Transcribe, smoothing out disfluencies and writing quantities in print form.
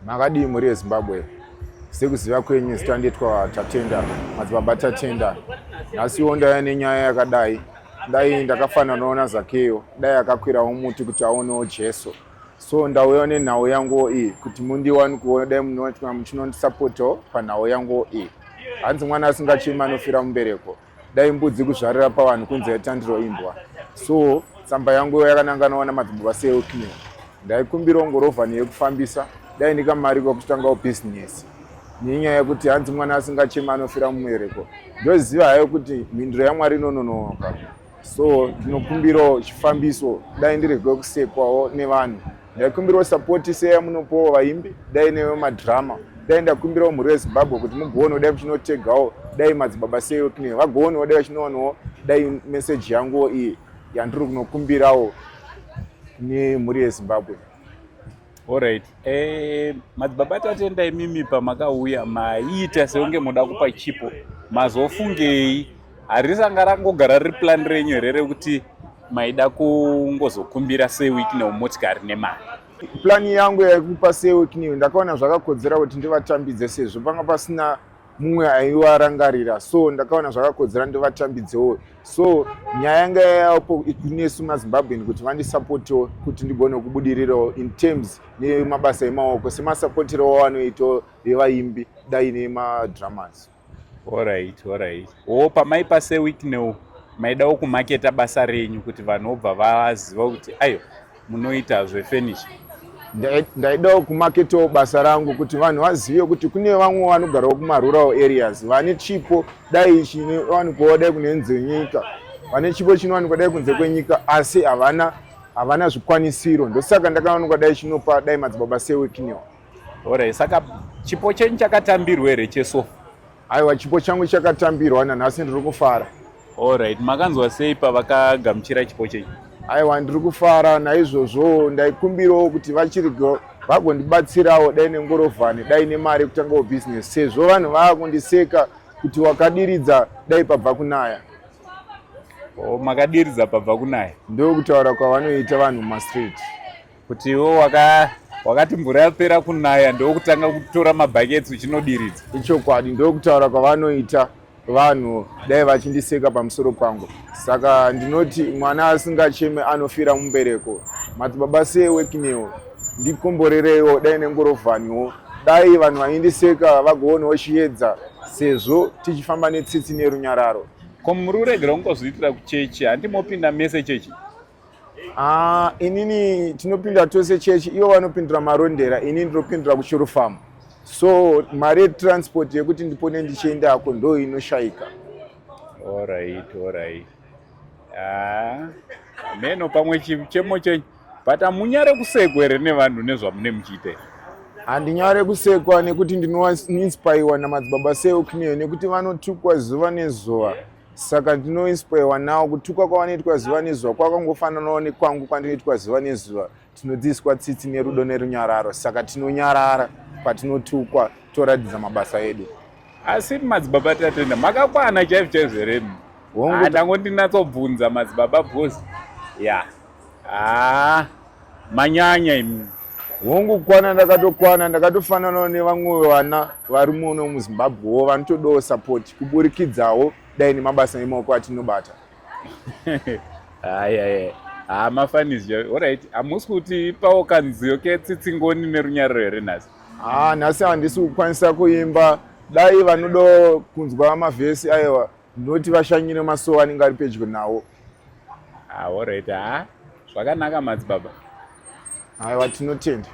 Makadii mhuri yeZimbabwe? Sekuziva kwenyu zita nditwa Tatenda, Madzibaba Tatenda. Nhasiwo ndauya nenyaya yakadai. Dai ndakafananawo naZakeyo, dai akakwirawo muti kuti aonewo Jesu. So ndauyawo nenhau yanguwo iyi kuti mundiwani kuona dai muchinondisapotawo panhau yanguwo iyi. Hanzi mwana asingachemi anofira mumbereko. Dai mbudzi kuzvarira pavanhu kunze yatandiro imbwa. So tsamba yangu yakananganawo namadzibaba seokneo. Ndaikumbirawo ngorovhani yekufambisa dai ndikamari kwekutangawo bhizinesi nenyaya yekuti hanzi mwana asingachemi anofira mumuereko. Ndoziva hayo kuti mhinduro yaMwari inononoka. So ndinokumbirawo chifambiso dai ndirege kusekwawo nevanhu. Ndaikumbirawo sapoti seyamunopawo vaimbi dai nevemadhirama. Dai ndakumbirawo mhuri yeZimbabwe kuti mugonewo dai muchinotegawo dai madzibaba seokneo vagonewo dai vachinowanawo dai meseji yanguwo iyi yandiri kunokumbirawo nemhuri yeZimbabwe. Alright. Eh, madzibaba Tatenda imimi pamakauya maiita seunge muda kupa chipo mazofungei harisanga rangogara riri plan renyu here rekuti maida kungozokumbira seWicknell motikari nemari? Plan yangu yekupa seWicknell ndakaona zvakakodzera kuti ndivatambidze sezvo panga pasina mumwe aiwarangarira so ndakaona zvakakodzera ndivatambidzewo so nyaya yanga yapo kunesu mazimbabwean kuti vandisapotewo kuti ndigone kubudirirawo in terms nemabasa emaoko semasapotero wavanoitawo vevaimbi dai nemadramas. Alright, alright. Oh, pamaipa seWicknell maidawo kumaketa basa renyu kuti vanhu vobva vaziva kuti ayo munoita zvefurniture. Ndaidawo kumaketawo basa rangu kuti vanhu vazive kuti kune vamwe vanogarawo kumarural areas vane chipo dai chinowanikwawo dai kune nzenyika vane chipo chinowanikwa dai kunze kwenyika asi havana havana zvikwanisiro ndosaka ndakawanikwa dai chinopa dai madzibaba seWicknell. Alright, saka chipo chenyu chakatambirwa here chesofa? Aiwa, chipo changu chakatambirwa nanhasi ndiri kufara. Alright, makanzwa sei pavakagamuchira chipo chenyu? Aiwa, ndiri kufara naizvozvo ndaikumbirawo kuti vachiri vagondibatsirawo dai nengorovhani dai nemari yekutangawo business sezvo vanhu vaakundiseka kuti wakadiridza dai pabva kunaya. Oh, makadiridza pabva kunaya? Ndokutaura kwavanoita vanhu mumastreet. Kuti iwe waka wakati mvura yapera kunaya ndokutanga kutora mabhaketsi uchinodiridza. Ichokwadi, ndokutaura kwavanoita vanhu dai vachindiseka pamusoro pangu. Saka ndinoti mwana asingacheme anofira mumbereko. Madzibaba seWicknell ndikomborereiwo dai nengorovhaniwo dai vanhu vaindiseka vagoonawo chiedza sezvo tichifamba netsitsi nerunyararo. Ko muri kuregera kungozviitira kuchechi handi mopinda mese chechi? Ah, inini tinopinda tose chechi, ivo vanopindura Marondera, ini ndinopindura kuChuru Farm. So mari yetransport yekuti ndipone ndichiendako ndo inoshaika. Alright, alright. Ah, meno pamwe chichemo chenyu but hamunyare kusekwa here nevanhu nezvamune muchiita? Handinyare kusekwa nekuti ndinoinspaiwa namadzibaba seUkneo nekuti vanotukwa zuva nezuva. Saka ndinoinspaiwa nawo kutukwa kwavanoitwa zuva nezuva kwakangofananawo nekwangu kwandinoitwa zuva nezuva. Tinodzidziswa tsitsi nerudo nerunyararo, saka tinonyarara patinotukwa toratidza mabasa edu. Asi madzibaba Tatenda makakwana chaizvo chaizvo here? Hongu. Ndangondinatsobvunza madzibaba because ya haa manyanya imi. Hongu, kukwana ndakatokwana, ndakatofananawo nevamwe vana vari muno muZimbabwewo vanotodawo support kuburikidzawo dai nemabasa emaoko atinobata. Haya, haa mafanisi. Alright, hamusi kutipawo kanziyo ketsitsi ngoni nerunyararo here nhasi? Haa, nhasi handisi kukwanisa kuimba. Dai vanodawo kunzwa mavhesi aiwa ndinoti vashanyire masowe anenge ari pedyo nawo. Alright, haa zvakanaka madzibaba. Aiwa, tinotenda.